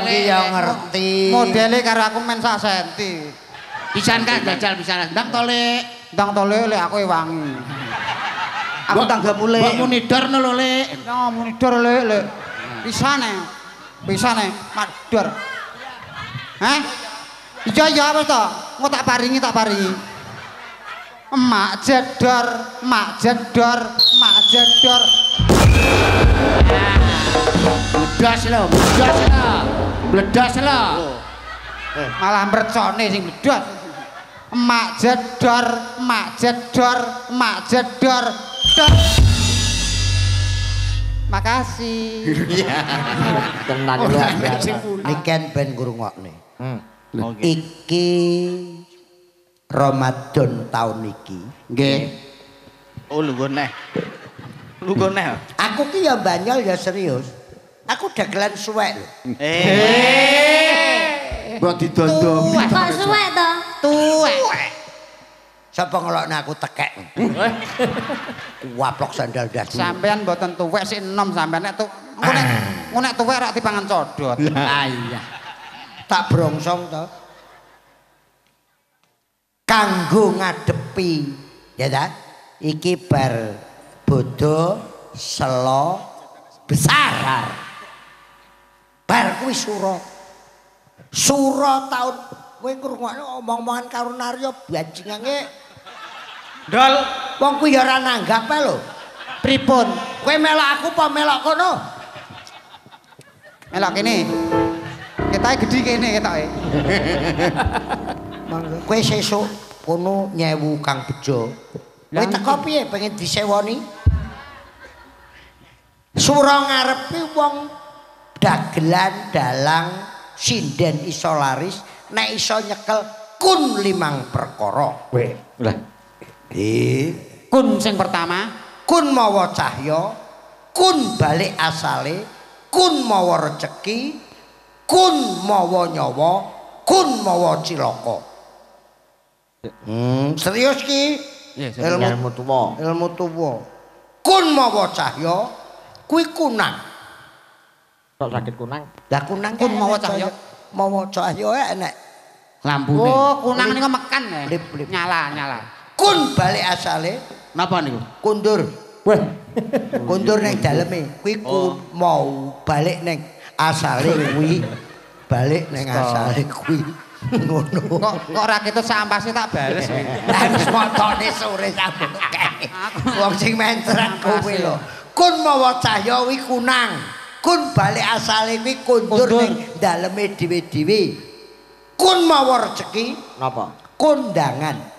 ki ya ngerti. Modele karo aku men sak senti. Pisan kan jajal pisan. Ndang to Lek. Ndang to Lek aku wangi. Aku tanggamu Lek. Mbok munidor no lho Lek. Ya munidor Lek, Lek. Pisane. Pisane mador. Hah? Iya iya wis to. Engko tak paringi, tak paringi. Emak jedor, mak jedor, mak jedor. Bledos lho, bledos lho. Bledos lho. Malah mercone sing bledos. Emak jedor, mak jedor, mak jedor. Dor. Makasih. Tenan luar biasa. Niken ben ngrungokne. Iki Ramadan taun iki. Nggih. Oh lungguh neh. Lungguh neh. Aku ki ya banyol ya serius. Aku dagelan suwek lho. Mbok didondomi. Kok suwek to? Tuwek. Sapa ngelokne aku tekek. Waplok sandal das. Sampean mboten tuwek sik enom sampean nek engko nek tuwek rak dipangan codot. Lah iya. Tak brongsong to. Kanggo ngadepi ya ta? Iki bar bodho selo besar. Bar kuwi sura. Sura taun kowe ngrungokne omong-omongan karo Naryo bajingange. Ndol, wong kuwi ya ora nanggap ae lho. Pripun? Kowe melok aku apa melok kono? Melok kene. Ketoke gedhi kene ketoke. Mangga kowe sesuk kono nyewu Kang Bejo. Kowe teko piye pengen disewoni? Sura ngarepe wong dagelan dalang sinden iso laris nek iso nyekel kun 5 perkara. Weh, lah. Kun sing pertama, kun mawa cahya, kun balik asale, kun mawa rejeki, kun mawa nyawa, kun mawa cilaka. Serius ki? Ilmu tuwa. Ilmu tuwa. Kun mawa cahya, kuwi kunang. Kok sakit kunang? Lah kunang kun mawa cahya, mawa cahya enek lampune. Oh, kunang niku mekan ya. Nyala-nyala. Kun balik asale napa niku? Kundur. Wah, kundur ning daleme. Kuwi kun mau balik ning asale kuwi. Balik ning asale kuwi. Ngono. Kok ora ketut sampase tak bales kowe. Lah wis motone sore sampun kae. Wong sing mencret kowe lho. Kun mawa cahya kuwi kunang. Kun balik asale kuwi kundur ning daleme dhewe-dhewe. Kun mawa rejeki napa? Kondangan.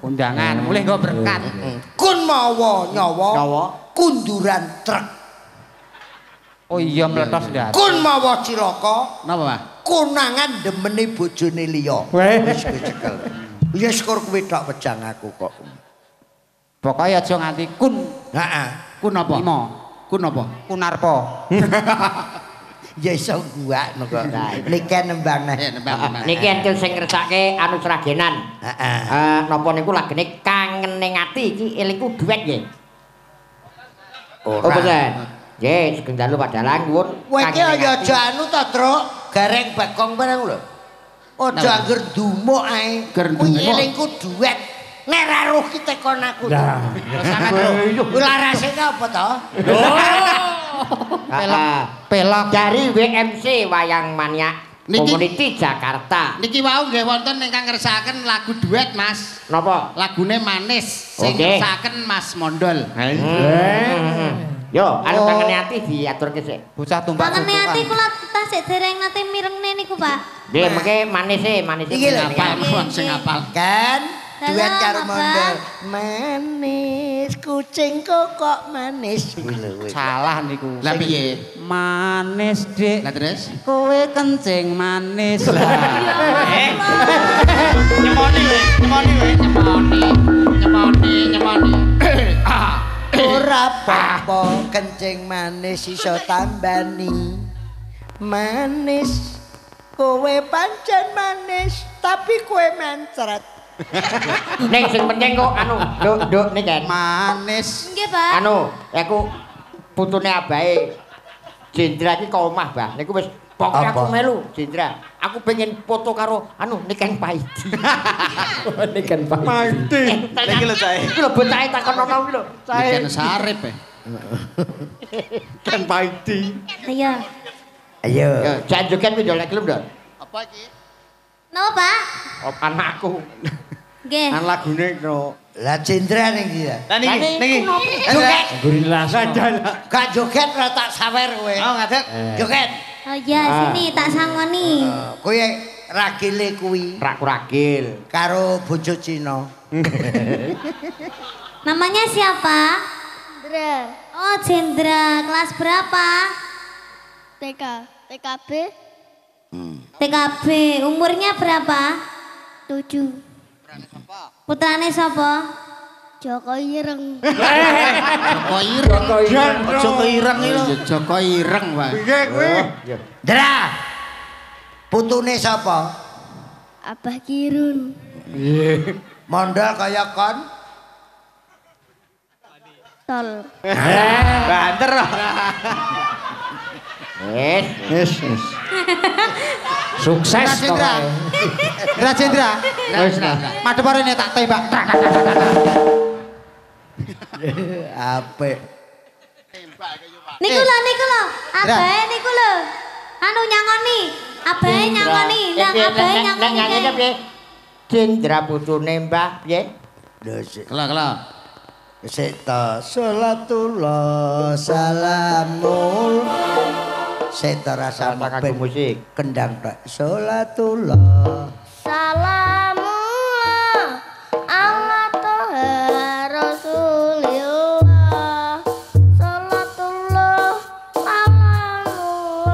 Undangan mulih nggo berkat. Kun mawa nyawa, kunduran truk. Oh iya meletos ndak. Kun mawa cilaka, napa Pak? Konangan demene bojone liya. Wis kowe cekel. Ya syukur kuwi tok wejang aku kok. Pokoke aja nganti kun. Heeh. Kun apa? Kun apa? Kunarpa. Ya iso guakno kok. Niki nembang neh. Niki enten sing ngersake anu Sragenan. Heeh. Napa niku lagene kangen ning ati iki elingku duet nggih. Ora. Oh boten. Nggih, sugeng dalu Pak Dalang nyuwun. Kowe iki ya aja anu to, Truk. Gareng Bagong bareng lho. Aja angger ndumuk ae. Kuwi elingku duet. Nek ra roh ki tekon aku. Lah, sampean lho. Kuwi larase apa to? Pelok dari WMC Wayang Maniak Community Jakarta. Niki wau nggih wonten ingkang ngersakaken lagu duet, Mas. Napa? Lagune Manis sing ngersakaken Mas Mondol. Yo, anu kangene ati diaturke sik. Bocah tumbak. Kangene ati kula tasik dereng nate mirengne niku, Pak. Nggih, mengke manise, manise. Iki lho apal mawon sing apal. Kan duet karo Mondol. Manis kucing kok manis. Salah niku. Lah piye? Manis, Dik. Lah terus? Kowe kencing manis. Nyemoni kowe, nyemoni kowe, nyemoni. Nyemoni, nyemoni. Ora apa-apa kencing manis iso tambani. Manis kowe pancen manis tapi kowe mencret. Ning sing penting kok anu, nduk niki manis. Nggih, Pak. Anu, aku putune abahe Jendra iki kok omah, Mbah. Niku wis pokoke aku melu Jendra. Aku pengen foto karo anu Niken Paidi. Niken Paidi. Iki lho cahe. Iki lho bocahe takon ono kuwi lho. Niken Sarip e. Niken Paidi. Ayo. Ayo. Yo, jan joget kuwi yo lek gelem, Nduk. Apa iki? Napa, Pak? Oh, anakku. Nggih. An lagune no. Lah Jendra ning ndi ya? Lah niki, niki. Joget. Gurine langsung. Gak joget ora tak sawer kowe. Oh, ngadeg. Joget. Oh iya, sini tak sangoni. Kowe ragile kuwi. Rakku ragil karo bojo Cina. Namanya siapa? Jendra. Oh, Jendra. Kelas berapa? TK. TKB. TKB. Umurnya berapa? 7. Putrane sapa? Joko Ireng. Joko Ireng. Joko Ireng iki lho. Joko Ireng wae. Piye kuwi? Ndra. Putune sapa? Abah Kirun. Piye? Mondol kaya kon. Tol. Banter. Wis, wis, wis. Sukses Jendra. Jendra Jendra. Wis lah. Madhep rene tak tembak. Apik. Niku lho, niku lho. Abahe niku lho. Anu nyangoni. Abahe nyangoni, ndang abahe nyangoni. Nek nyanyi piye? Jendra putune Mbah piye? Lho sik. Kela kela. Sik ta salatullah salamul. Sik ta rasa kanggo musik. Kendang tok. Salatullah salamullah ala toha rasulillah. Salatullah salamullah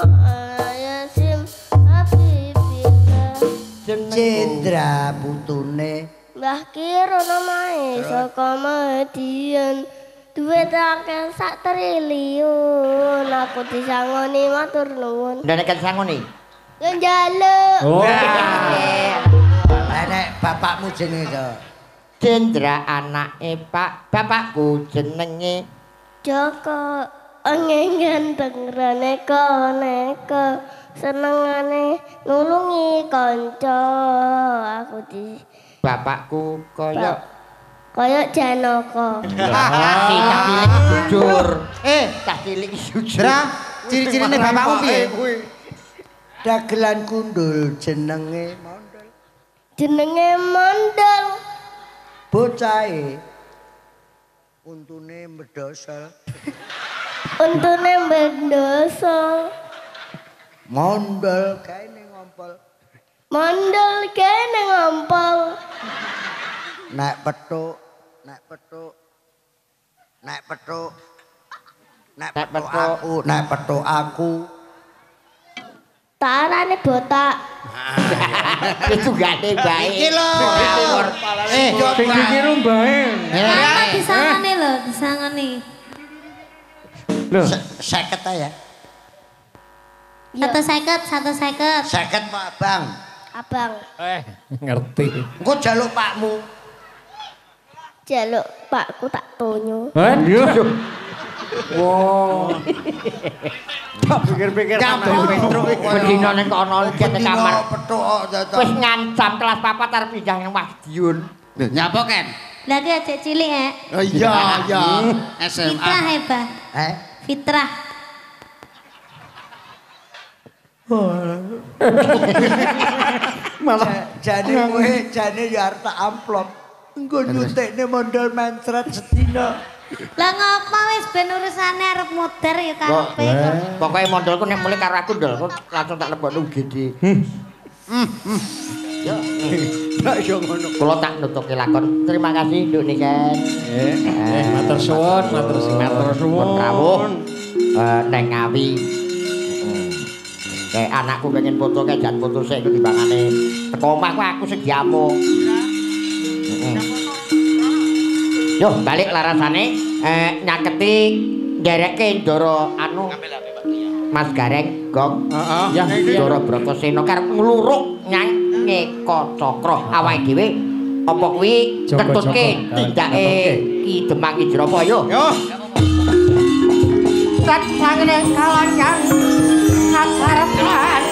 ala yasim habibillah. Cendra putune Mbah Kirun omahe saka Madiun. Duit akeh sak triliun, aku disangoni matur nuwun. Ndak nek disangoni? Yo njaluk. Oh. Lah nek bapakmu jenenge to? Jendra anake Pak, bapakku jenenge Joko. Engeng ganteng reneka neka senengane nulungi kanca. Aku di bapakku kaya kaya Janaka. Si cah cilik jujur. Cah cilik jujur. Dra, ciri-cirine bapakmu piye? Dagelan kundul jenenge Mondol. Jenenge Mondol. Bocahe untune medhosol. Untune mendosol. Mondol gaene ngompol. Mondol gaene ngompol. Nek petuk, nek petuk. Nek petuk. Nek petuk aku, nek petuk aku. Tarane botak. Itu gane bae. Iki lho. Sing ditiru bae. Apa disangoni lho, disangoni. Lho, 50 ta ya? 150, 150. 50 Pak Abang. Abang. Ngerti. Engko jaluk pakmu. Jaluk pakku tak tonyo. Aduh. Wow. Tak pikir-pikir Bedino ning kono iki ning kamar. Petuk Wis ngancam kelas 4 arep pindah nang Madiun. Lho, nyapa Ken? Lah ki aja cilik, eh. Oh iya, iya. SMA. Fitrah ya, Bah. Fitrah. Malah jane kowe jane ya arep tak amplop. Engko nyutekne mondol mencret sedina. Lah ngapa wis ben urusane arep modar ya karepe kok. Pokoke mondolku nek mulih karo aku ndol, langsung tak lebokno UGD. Yo. Tak yo ngono. Kula tak nutuke lakon. Terima kasih Nduk Niken. Matur suwun, matur suwun. Matur suwun rawuh neng Ngawi. Kayak anakku pengen foto kayak jan foto sik timbangane teko omahku aku sing diamuk. Yo balik larasane nyaketi ndereke Ndara anu Mas Gareng Gong. Heeh. Ndara Bratasena karep ngluruk nyang Eka Cakra awake dhewe apa kuwi ketutke tindake Ki Demang Ki Jrapa yo. Yo. Sak sangene kalanyang kasarepan